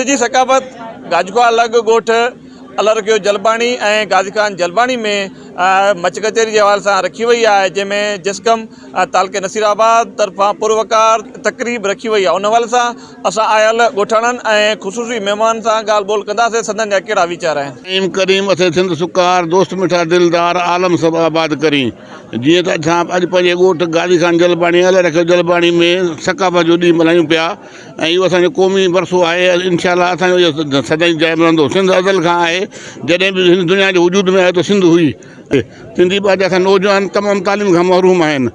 جي ثقافت گاجخواه لڳ ڳوٺ الهرکيو جلباڻي ۽ غازي خان جلباڻي ۾ مچ ڪچهري جي حوالي سان رکي وئي آهي جنهن ۾ جسقم تعلقي نصير آباد طرفان پروقار تقريب رکي وئي آهي ان حوالي سان اسان آيل ڳوٺاڻن ۽ خصوصي مهمانن سان ڳالهه ٻولهه ڪنداسين سندن جا ڪهڙا ويچار آهن. نعيم ڪريم اسين سنڌ سڪار دوست مٺا دلدار عالم سڀ آباد ڪرين جيئن ته اسان اڄ پنهنجي ڳوٺ غازي خان جلباڻي الهه رکيو جلباڻي ۾ ثقافت جو ڏينهن ملهايون پيا ۽ اهو اسان جو قومي ورثو آهي انشاء الله اسان جو اهو سدائين قائم رهندو سنڌ ازل کان آهي جڏهن به هن دنيا جي وجود ۾ آيو ته سنڌ هئي سنڌي پنهنجا اسان نوجوان تمام تعليم کان محروم آهن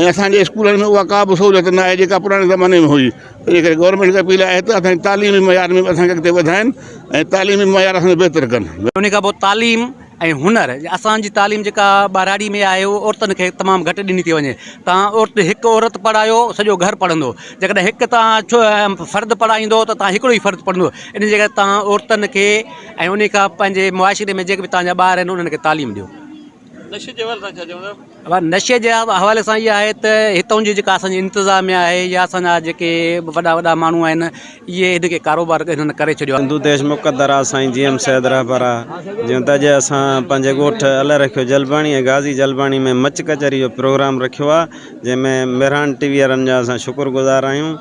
۽ اسان جي اسڪولن ۾ اها ڪا به سهولت نه آهي جيڪا پراڻي زماني ۾ هئي ان ڪري گورنمينٽ کي اپيل آهي ته اسان جي تعليمي معيار ۾ به اسان کي اڳتي وڌائين ۽ تعليمي معيار اسان جو بهتر ڪن. ان کان پوء تعليم ۽ هنر اسان جي تعليم جيڪا ٻهراڙي ۾ آهي اهو عورتن کي تمام گهٽ ڏني ٿي وڃي توهان عورت هڪ عورت پڙهايو سڄو گهر پڙهندو جيڪڏهن هڪ توهان فرد پڙهائيندو ته توهان هڪڙو ئي فرد پڙهندو ان جي ڪري توهان عورتن کي ۽ ان کان پنهنجي معاشري ۾ جيڪي به توهان جا ٻار آهن انهن کي تعليم ڏيو. نشي جي حوالي سان ڇا چوندؤ؟ ابا نشي جي حوالي سان اها آهي ته هتان جي جيڪا اسان جي انتظاميا آهي يا اسان جا جيڪي وڏا وڏا ماڻهو آهن اهي هن کي ڪاروبار هنن ڪري ڇڏيو آهي. سنڌو ديش مقدر آ سائين جي ايم سيد رهبر آ جيئن ته اڄ اسان پنهنجي ڳوٺ الهه رکيو جلباڻي ۽ غازي جلباڻي ۾ مچ ڪچهري جو پروگرام رکيو آ جنهن ۾ مهراڻ ٽي وي وارن جا اسان شڪر گذار آهيون.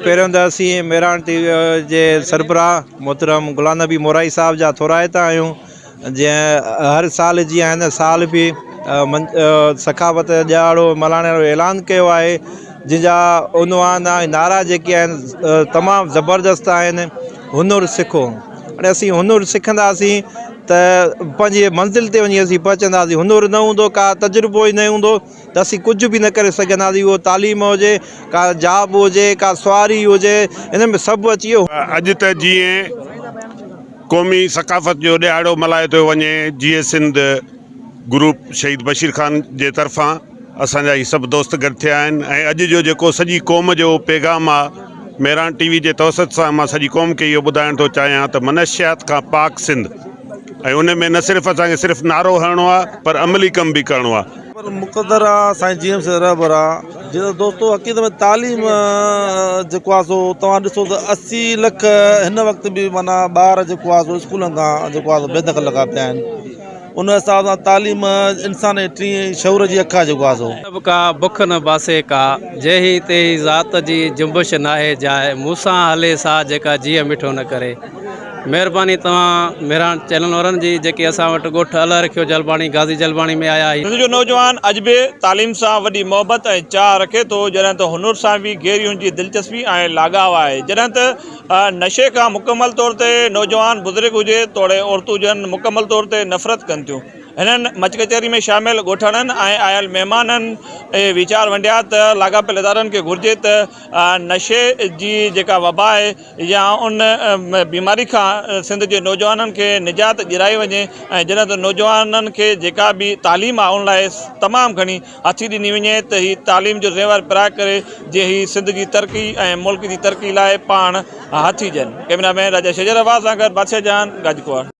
پهريون ته اسين مهراڻ ٽي وي جي سربراهه محترم غلام نبي مورائي صاحب جا ٿورائتا آهيون جنهن هر سال جيان هن سال به سخاوت ڏهاڙو ملهائڻ جو اعلان ڪيو آهي جنهن جا عنوان ۽ نعرا جيڪي آهن تمام زبردست آهن هنر سکو هاڻي اسين هنر سکنداسين ته پنهنجي منزل تي وڃي اسين پهچنداسين هنر نه هوندو ڪا تجربو ئي نه هوندو ته اسين ڪجهه به نه ڪري سگهنداسين اهو تعليم هجي ڪا جاب هجي ڪا سواري هجي ان ۾ سڀ اچي ويو. اڄ ته جيئن قومي ثقافت جو ڏهاڙو ملهايو ٿو وڃي جيئي سنڌ گروپ شهيد بشير خان جي طرفان اسان جا هي سڀ دوست گڏ ٿيا آهن ۽ اڄ جو جيڪو سڄي قوم جو پيغام آ مهراڻ ٽي وي جي توسط سان مان سڄي قوم کي اهو ٻڌائڻ ٿو چاهيان ته منشيات کان پاڪ سنڌ ۽ ان ۾ نه صرف اسان کي صرف نعرو هڻڻو آ پر عملي ڪم به ڪرڻو آ. پر مقدر آ سائين جي ايم سيد رهبر آ جي ته دوستو حقيقت ۾ تعليم جيڪو آ سو توهان ڏسو ته 80 لک هن وقت به معنيٰ ٻار جيڪو آ سو اسڪولن کان جيڪو آ سو بي دخل لڳا پيا آهن ان حساب سان تعليم انسان جي ٽين شعور جي اک آ جيڪو آ سو. طلب ڪا بک نه باسي ڪا، جيهي تيهي ذات جي جنبش ناهي جاء، مون سان هلي سا جيڪا جيء مٺو نه ڪري. مهرباني توهان مهراڻ چينل وارن جي جيڪي اسان وٽ ڳوٺ الهه رکيو جلباڻي غازي جلباڻي ۾ آيا هي. سنڌ جو نوجوان اڄ به تعليم سان وڏي محبت ۽ چاهه رکي ٿو جڏهن ته هنر سان به گهري هن جي دلچسپي ۽ لاڳاء آهي جڏهن ته نشي کان مڪمل طور تي نوجوان بزرگ هجي توڙي عورتون هجن مڪمل طور تي نفرت ڪن ٿيون هنن مچ ڪچهري ۾ شامل ڳوٺاڻن ۽ آيل مهمانن اهي ويچار ونڊيا ته لاڳاپيل ادارن کي گهرجي ته نشي جي جيڪا وبا آهي يا ان بيماري کان سنڌ جي نوجوانن کي نجات ڏيارائي وڃي ۽ جڏهن ته نوجوانن کي جيڪا به تعليم آهي ان لاء تمام گهڻي هٿي ڏني وڃي ته هي تعليم جو زيور پرائي ڪري جي هي سنڌ جي ترقي ۽ ملڪ جي ترقي لاء پاڻ هٿي ڏين. ڪئميرا مين راجا شجر عباس سان گڏ بادشاهه جهان گاجڪواڙ.